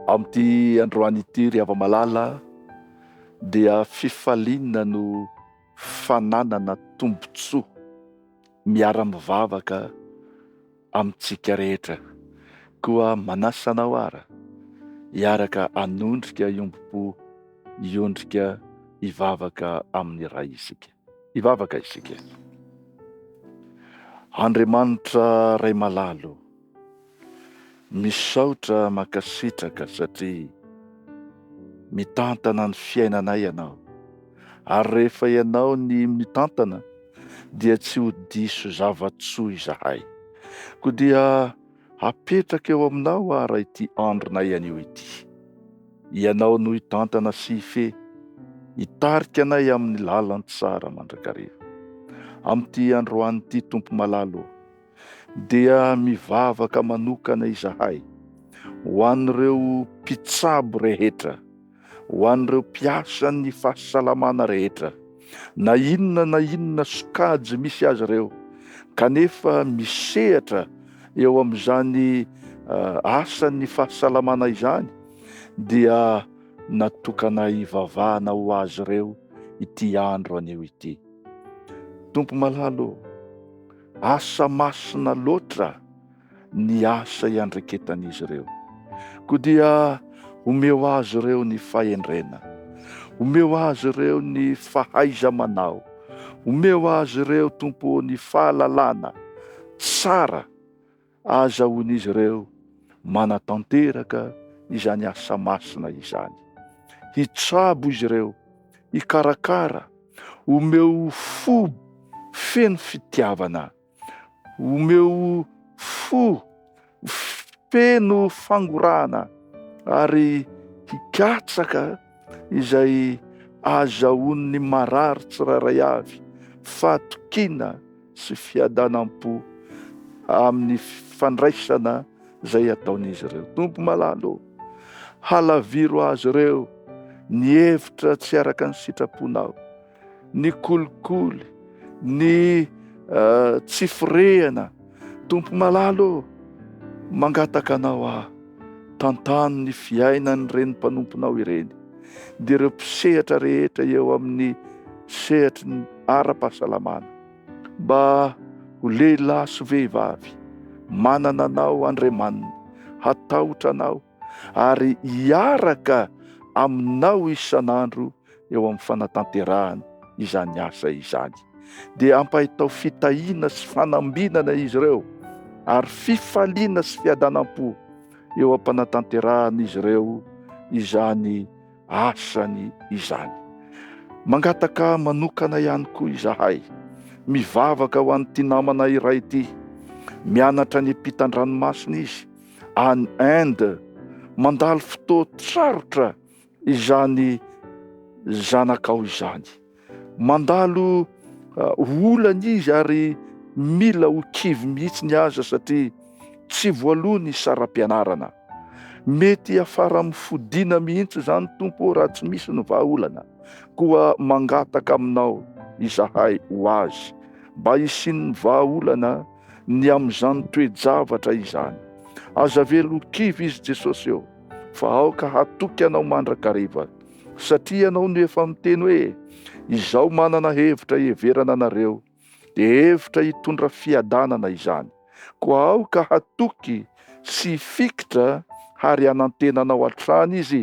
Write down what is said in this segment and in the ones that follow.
Amin'ity androany ity ry hava-malala dia fifaliana no fananana tombontsoa miara-mivavaka amintsika rehetra. Koa manasa anao ara hiaraka hanondrika hiombom-po hiondrika hivavaka amin'ny Ray isika. Hivavaka isika. Andriamanitra Ray malala ô, Misaotra mankasitraka satria mitantana ny fiainanay ianao ary rehefa ianao ny mitantana dia tsy ho diso zava-tsoa izahay. Koa dia apetraka eo aminao ara ity andronay anio ity. Ianao no hitantana sy hifehy, hitarika anay amin'ny lalan-tsara mandrakariva. Amin'ity androany ity Tompo malala ô, dia mivavaka manokana izahay ho an'ireo mpitsabo rehetra, ho an'ireo mpiasan'ny fahasalamana rehetra, na inona na inona sokajy misy azy ireo, kanefa misehatra eo amin'izany asan'ny fahasalamana izany, dia natokana hivavahana ho azy ireo ity andro anio ity. Tompo malala ô, Asa masina loatra ny asa iandraiketan'izy ireo. Koa dia omeo azy ireo ny fahendrena, omeo azy ireo ny fahaiza-manao, omeo azy ireo, Tompo ô, ny fahalalana tsara azahoan'izy ireo manatanteraka izany asa masina izany. Hitsabo izy ireo, hikarakara, omeo fo feno fitiavana, omeo fo feno fangorahana ary hikatsaka izay azahoan'ny marary tsirairay avy fahatokiana sy fiadanam-po amin'ny fandraisana izay ataon'izy ireo. Tompo malala ô, halaviro azy ireo ny hevitra tsy araka ny sitraponao, ny kolikoly, ny tsy firehana. Tompo malala ô, mangataka anao aho, tantano ny fiainan'ireny mpanomponao ireny, dia ireo mpisehatra rehetra eo amin'ny sehatry ny ara-pahasalamana, mba ho lehilahy sy vehivavy manana Anao Andriamaniny, hatahotra Anao ary hiaraka Aminao isan'andro eo amin'ny fanatanterahana izany asa izany. Dia ampahitao fitahiana sy fanambinana izy ireo ary fifaliana sy fiadanam-po eo am-panatanterahan'izy ireo izany asany izany. Mangataka manokana ihany koa izahay, mivavaka ho an'ity namana iray ity, mianatra any ampitan-dranomasina izy, any Inde, mandalo fotoan-tsarotra izany zanakao izany. Mandalo olana izy ary mila ho kivy mihitsy ny aza satria tsy voaloa ny saram-pianarana. Mety hiafara amin'ny fodiana mihitsy izany Tompo ô raha tsy misy ny vahaolana. Koa mangataka aminao izahay ho azy mba hisian'ny vahaolana ny amin'izany toe-javatra izany. Aza avela ho kivy izy Jesosy ô fa aoka hatoky anao mandrakariva. Satria ianao no efa miteny hoe, Izaho manana hevitra hiheverana anareo, dia hevitra hitondra fiadanana izany. Koa aoka hatoky sy hifikitra ary hanantena anao hatrany izy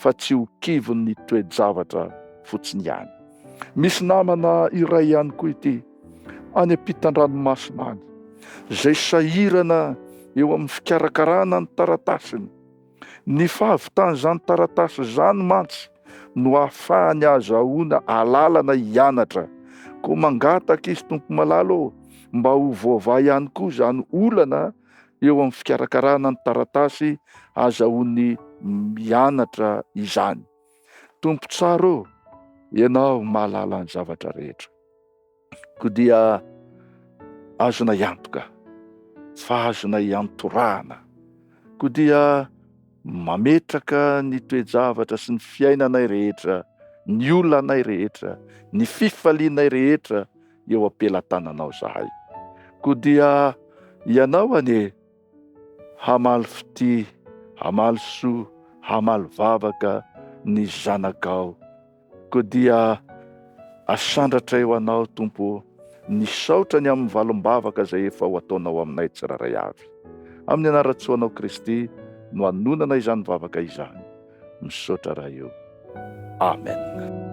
fa tsy ho kivin'ny toe-javatra fotsiny ihany. Misy namana iray ihany koa ity, any ampitan-dranomasina any, izay sahirana eo amin'ny fikarakarana ny taratasiny. Ny fahavitan'izany taratasy izany mantsy no ahafahany ahazahoana alalana hianatra. Koa mangataka izy Tompo malala ô, mba ho voavaha ihany koa izany olana eo amin'ny fikarakarana ny taratasy ahazahoany mianatra izany. Tompo tsara ô, Ianao mahalala ny zavatra rehetra. Koa dia azonay antoka fa azonay iantorahana. Koa dia mametraka ny toe-javatra sy ny fiainanay rehetra, ny olanay rehetra, ny fifalianay rehetra eo am-pelatananao izahay. Koa dia ianao anie hamaly fitia, hamaly soa, hamaly vavaka ny zanakao. Koa dia asandratray ho Anao, Tompo ô, ny saotra ny amin'ny valim-bavaka izay efa ho ataonao aminay tsirairay avy. Amin'ny anaran-tsoanao Kristy no anonana izany vavaka izany. Misaotra Ray o. Amen.